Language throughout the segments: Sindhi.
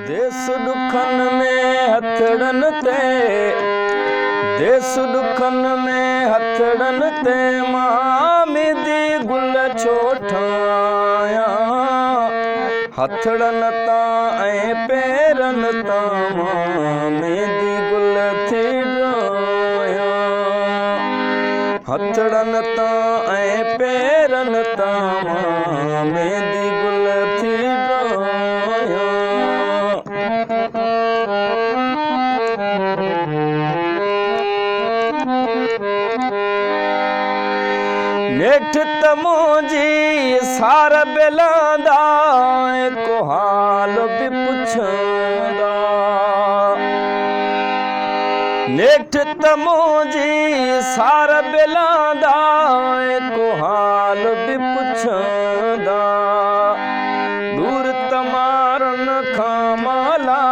ديس ڏکن ۾ هٿڙن تي، ديس ڏکن ۾ هٿڙن تي مان ميندي گل ڇو ٺاهيان؟ هٿڙن تان ۽ پيرن تان مان ميندي گل ٿي ڊاهيان. هٿڙن تان ۽ پيرن تان مان ميندي گل ٿي ڊاهيان. نيٺ ته منهنجي سار به لهندا ۽ ڪو حال به پڇندا. نيٺ ته منهنجي سار به لهندا ۽ ڪو حال به پڇندا. دور تمارن کان مالا،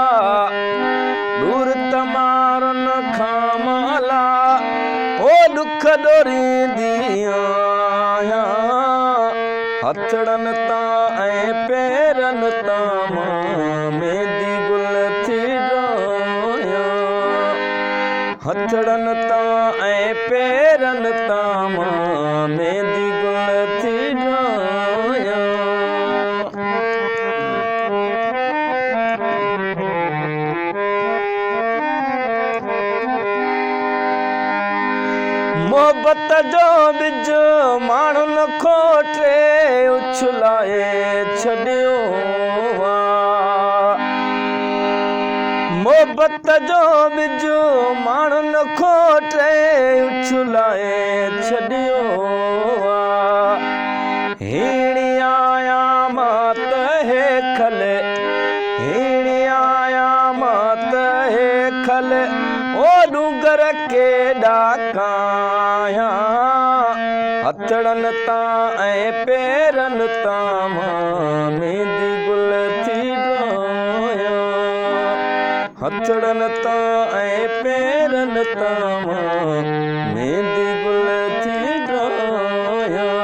دور تمارن کان مالا، او ڏک ڏوريندي آهيان. هٿڙن تان ۽ پيرن تان مان ميندي گل ٿي ڊاهيان. هٿڙن تان ۽ پيرن تان مان ميندي گل ٿي ڊاهيان. محبت جو ٻج ماڻهن کوٽي اڇلائي ڇڏيو آ. محبت جو ٻج ماڻهن کوٽي اڇلائي ڇڏيو آ. هيڻي آهيان مان ته هيکل، هيڻي آهيان مان ته هيکل، او ڏونگر ڪيڏا ڪاهيان. هٿڙن تان ۽ پيرن تان مان ميندي گل ٿي ڊاهيان. هٿڙن تان ۽ پيرن تان مان ميندي گل ٿي ڊاهيان.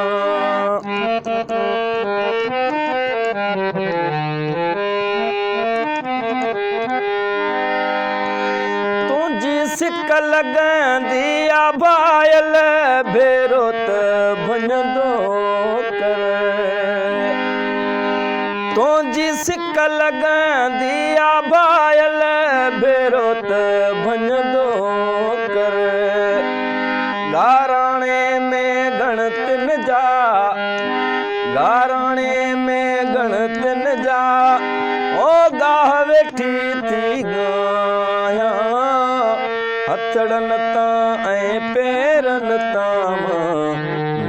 تنهنجي سڪ لڳندي آ ڀايل، ڀيرو ته ڀڃندو ڪر. تنهنجي سڪ لڳندي آ ڀايل، ڀيرو ته ڀڃندو ڪر. ڳاراڻي ۾ ڳڻتين جا، ڳاراڻي ۾ ڳڻتين جا، او ڳاهه ويٺي ٿي ڳايان. هٿڙن تان ۽ پيرن تان مان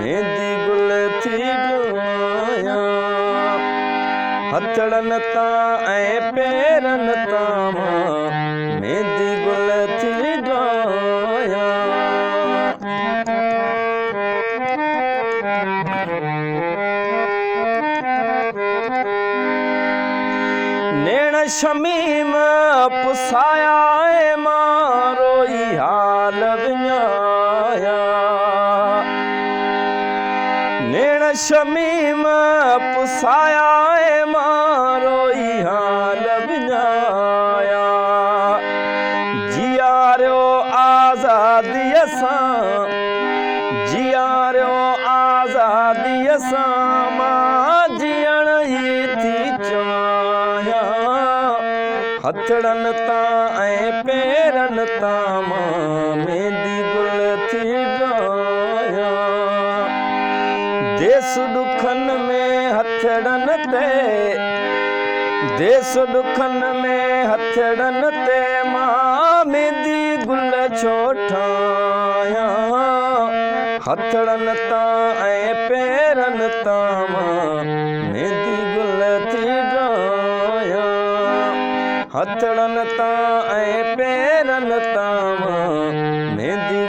ميندي گل ٿي ڳايان. هٿڙن تان ۽ پيرن تان مان ميندي گل ٿي ڳايان. نيڻ شميم پسايا ۽ مان روئي حال وڃايا. نيڻ شميم پسايا ۽ مان روئي حال وڃايا. جياريو آزاديء سان، جياريو آزاديء سان، مان جيئڻ ئي ٿي چاهيان. هٿڙن تان ۽ پيرن تان مان ميندي گل ٿي ڊاهيان. ديس ڏکن ۾ هٿڙن تي، ديس ڏکن ۾ هٿڙن تي مان ميندي گل ڇو ٺاهيان؟ هٿڙن تان ۽ پيرن تان مان ميندي گل ٿي ڊاهيان. هٿڙن تان ۽ پيرن تان مان ميندي